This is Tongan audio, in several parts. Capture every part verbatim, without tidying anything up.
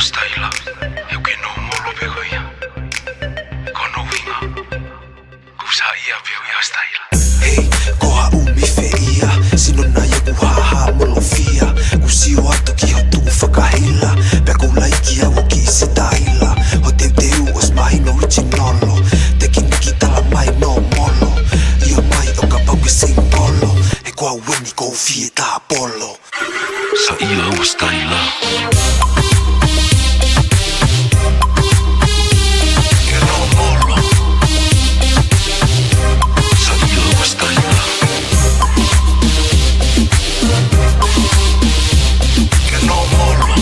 Sitaila, he ʻoku ke nōmolo pē koe ia. Ko hono ʻuhinga, ʻoku ou saiʻia pē au ia Sitaila. Hei, ko ha ʻumi fē ia, sino nai ʻoku hāhāmolofia. ʻOku ou sio atu ki ho tuʻu fakahila, pea ʻoku ou laiki au ho kiʻi sitaila. Ho teuteu ʻosi mahino original. Tekiniki tala mai nōmolo. ʻIo mai ʻo kapau ke singolo. He ko au eni ʻoku ou fie tāpolo. Saiʻia ua Sitaila. Ke nōmolo. Saiʻia ua Sitaila. Ke nōmolo.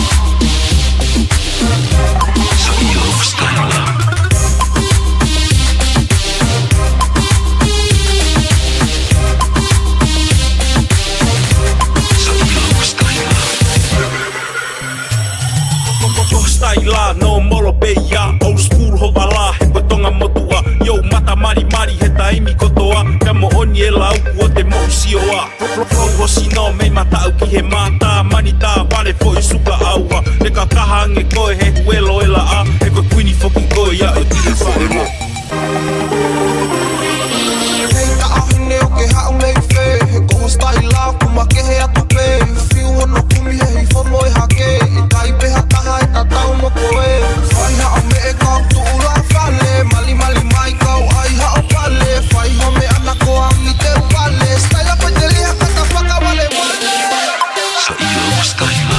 Saiʻia ua Sitaila. Saiʻia ua Sitaila. Ko, ko, ko Sitaila, nōmolo pē ia, old school ho vala, he ko Tonga motuʻa, ʻio mata malimali he taimi kotoa, ka moʻoni e lau kuo te moʻu sioa. Pro, pro, pro, ho sino mei mataʻu ki he mata, mani tā vale foʻi suka ʻauha, te kakaha ange koe he huelo e laʻa, he ko e kuini foki koe ia ʻo e tili foʻi mo. Hei taʻahine ʻoku ke haʻu mei fē, he ko ho sitaila ʻoku makehe atu pē, fiu hono kumi he hifo mo e hake, ʻikai pē ha taha ʻe tatau mo koe. Fai haʻo meʻa kau tuʻu la fale, malimali mai kau ʻai haʻo pale, fai ho meʻa na ko angi te pale, sitaila pē te liha kata fakavalevale. Saiʻia ua Sitaila.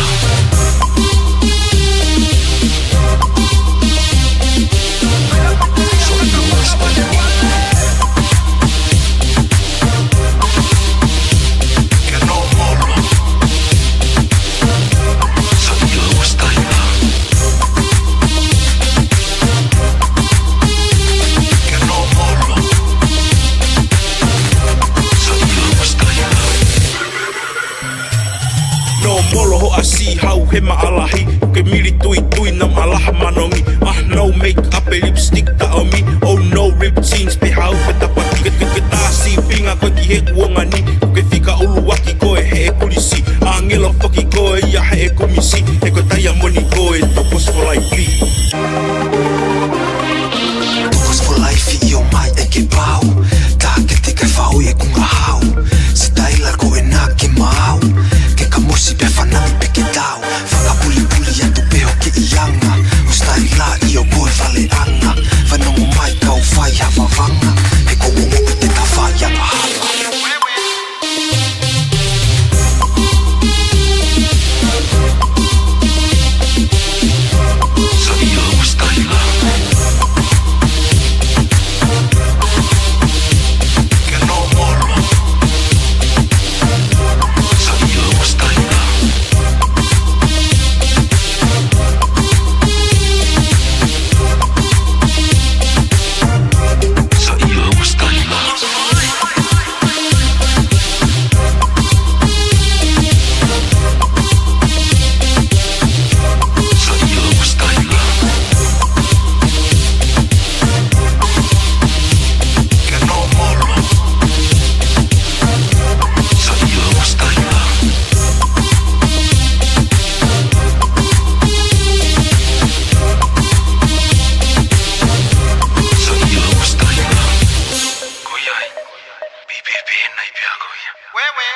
Nōmolo ho ʻasi hau he maʻalahi, ke mili tuitui na maʻalaha manongi. Ah, no make up e lipstick taʻomi. Oh no, rip jeans pe hau pe tapaki. Ke, ke, ke tā sīpinga koe ki he kuonga ni, ke fika ʻuluaki koe he kulisi. ʻAngelo foki koe ia he kumisi, he ko taiamoni koe, tokos for life. Tokos for life, ʻio mai ʻe ke pau. Taketi ke fau ʻi he kunga hau. Sitaila ko ena ke maau. Ke kamosi pea fanami pē ke tau. Fakapulipuli atu pē ho kiʻi anga. Ho sitaila ʻio ko e valeʻanga. Fanongo mai kau fai ha vavanga. He ko ongo pē te ta fai anga hala. Ko ia ai, pipē pē nai pea ko ia. Wewe.